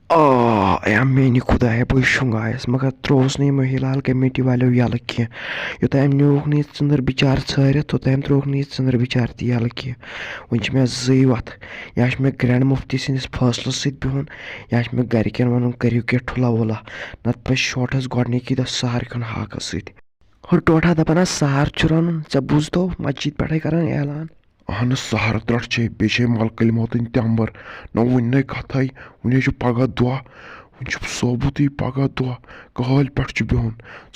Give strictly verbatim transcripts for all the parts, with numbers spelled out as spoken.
آ، اے میٛانہِ خۄدایہ، بہٕ شۄنٛگایس، مگر ترٛووُس نہٕ یِمو ہلال کمیٹی والیو یَلہٕ کینٛہہ۔ یوٚتام أمۍ نیوٗکھ نہٕ یہِ ژٕنٛدٕر بِچارٕ ژھٲرِتھ، توٚتام ترٛووُکھ نہٕ یہِ ژٕنٛدٕر بِچارٕ تہِ یَلہٕ کینٛہہ۔ وۄنۍ چھِ مےٚ زٕے وَتھٕ، یا چھُ مےٚ گرینڈ مُفتی سٕنٛدِس فٲصلَس سۭتۍ بِہُن، یا چھُ مےٚ گرِکٮ۪ن وَنُن، کٔرِو کینٛہہ ٹھُلا وُلا، نَتہٕ پَزِ شوٹھَس گۄڈٕنِکی دۄہ سہرٕ کھیوٚن ہاکَس سۭتۍ۔ ہُہ ٹوٹھا دَپان، آ، سہر چھُ رَنُن، ژےٚ بوٗزتو مسجد پٮ۪ٹھَے کَران اعلان۔ اہن سہر درٛٹھ چھے، بیٚیہِ چھے ملکہٕ علمو تٔمۍ تٮ۪مبر۔ نہ وُنہِ نے کتھے، وُنہِ چھُ پگاہ دۄہ، وُنہِ چھُ ثوبوٗتٕے پگاہ دۄہ، کٲلۍ پٮ۪ٹھ چھُ بِہُن۔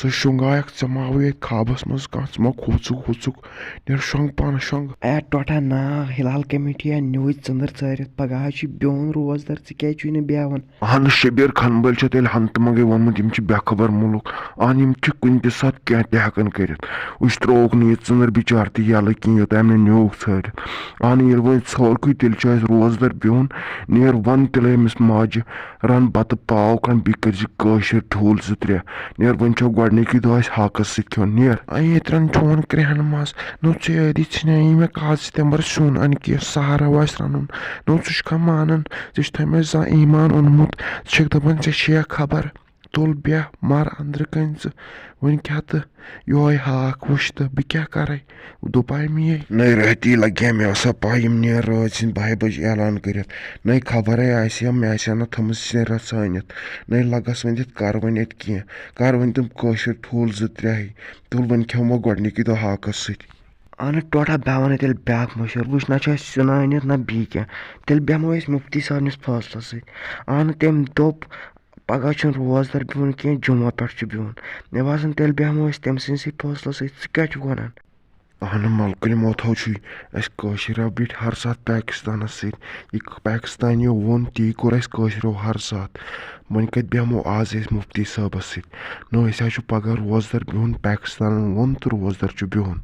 ژٕ شۄنٛگایکھ، ژےٚ ما آوُے اَتہِ خوابس منٛز کانٛہہ، ژٕ ما کھوژُکھ ووژُکھ؟ نیر شۄنٛگ پانہٕ شۄنٛگ۔ اے ٹوٹھا نا، ہلال کمیٹی ہا نیوٗے ژٕنٛدٕر ژٲرِتھ، پگاہ حظ چھُ بِہُن روزدر، ژٕ کیٛازِ چھُے نہٕ بیہوان؟ اہن شبیر خان بٲلۍ چھِ تیٚلہِ ہن تہٕ منٛگے ووٚنمُت، یِم چھِ بے خبر مُلُک۔ اہن یِم چھِ کُنہِ تہِ ساتہٕ کینٛہہ تہِ ہٮ۪کان کٔرِتھ۔ وٕچھ ترٛووُکھ نہٕ یہِ ژٕنٛدٕر بِچار تہِ یَلہٕ کِہیٖنۍ، یوٚتام نہٕ نیوٗکھ ژھٲرِتھ۔ اہن ییٚلہِ وۄنۍ ژھورکُے، تیٚلہِ چھُ اَسہِ روزدر بِہُن۔ نیر وَن تیٚلہِ أمِس ماجہِ، رَن بَتہٕ پاو کانٛہہ، بیٚیہِ کٔرۍ زِ کٲشِر ٹھوٗل زٕ ترٛےٚ۔ نیر وۄنۍ چھو گۄڈٕنِکی دۄہ اَسہِ ہاکَس سۭتۍ کھیوٚن۔ نیر اَے ییٚتہِ رَن چون کرٛٮ۪ہن ماز، نو ژےٚ یٲری ژھٕنیٛاے مےٚ کازِ تٮ۪مبَر سیُن اَنہِ کینٛہہ، سہارا آسہِ رَنُن۔ نو ژٕ چھُکھا مانان؟ ژےٚ چھُتھا مےٚ زانٛہہ ایمان اوٚنمُت؟ ژٕ چھَکھ دَپان ژےٚ چھےٚ خبر؟ تُل بیٚہہ، مَر أنٛدرٕ کَنہِ ژٕ۔ وۄنۍ کھےٚ تہٕ یِہوٚے ہاکھ وٕچھ تہٕ بہٕ کیٛاہ کَرَے؟ دوٚپاے مے۔ نَے رٲتی لَگہِ ہا مےٚ آسان پَے، یِم نیر رٲژ ہٕنٛدۍ بَہہِ بَجہِ اعلان کٔرِتھ۔ نَے خبرَے آسہِ ہا، مےٚ آسہِ ہا نہٕ تھٲمٕژ سِنۍ رَژھ ژھٲنِتھ۔ نَے لَگَس وۄنۍ دِتھ، کَر وۄنۍ اَتہِ کینٛہہ۔ کَر وۄنۍ تِم کٲشِر ٹھوٗل زٕ ترٛےٚ ہَے۔ تُل وۄنۍ کھٮ۪مو گۄڈٕنِکی دۄہ ہاکَس سۭتۍ۔ اہن ٹوٹھا، بہٕ وَنَے تیٚلہِ بیٛاکھ مٔشوَرٕ۔ وٕچھ، نہ چھُ اَسہِ سیُن أنِتھ، نہ بیٚیہِ کینٛہہ۔ تیٚلہِ بیٚہمو أسۍ مُفتی صٲبنِس فٲصلَس سۭتۍ۔ اہن تٔمۍ دوٚپ، پَگاہ چھُنہٕ روزدَر بِہُن کینٛہہ، جُمعہ پٮ۪ٹھ چھُ بِہُن۔ مےٚ باسان، تیٚلہِ بیٚہمو أسۍ تٔمۍ سٕنٛدسٕے فٲصلَس سۭتۍ۔ ژٕ کیٛاہ چھُکھ وَنان؟ اہن ملکہٕ علمو تھو چھُے اَسہِ کٲشِریو بیٖٹھۍ ہر ساتہٕ پاکِستانَس سۭتۍ۔ یہِ پاکِستانیو ووٚن، تی کوٚر اَسہِ کٲشریو ہر ساتہٕ۔ وۄنۍ کَتہِ بیٚہمو آز أسۍ مُفتی صٲبَس سۭتۍ؟ نہ، أسۍ حظ چھُ پَگاہ روزدَر بِہُن، پاکِستانَن ووٚن تہٕ روزدَر چھُ بِہُن۔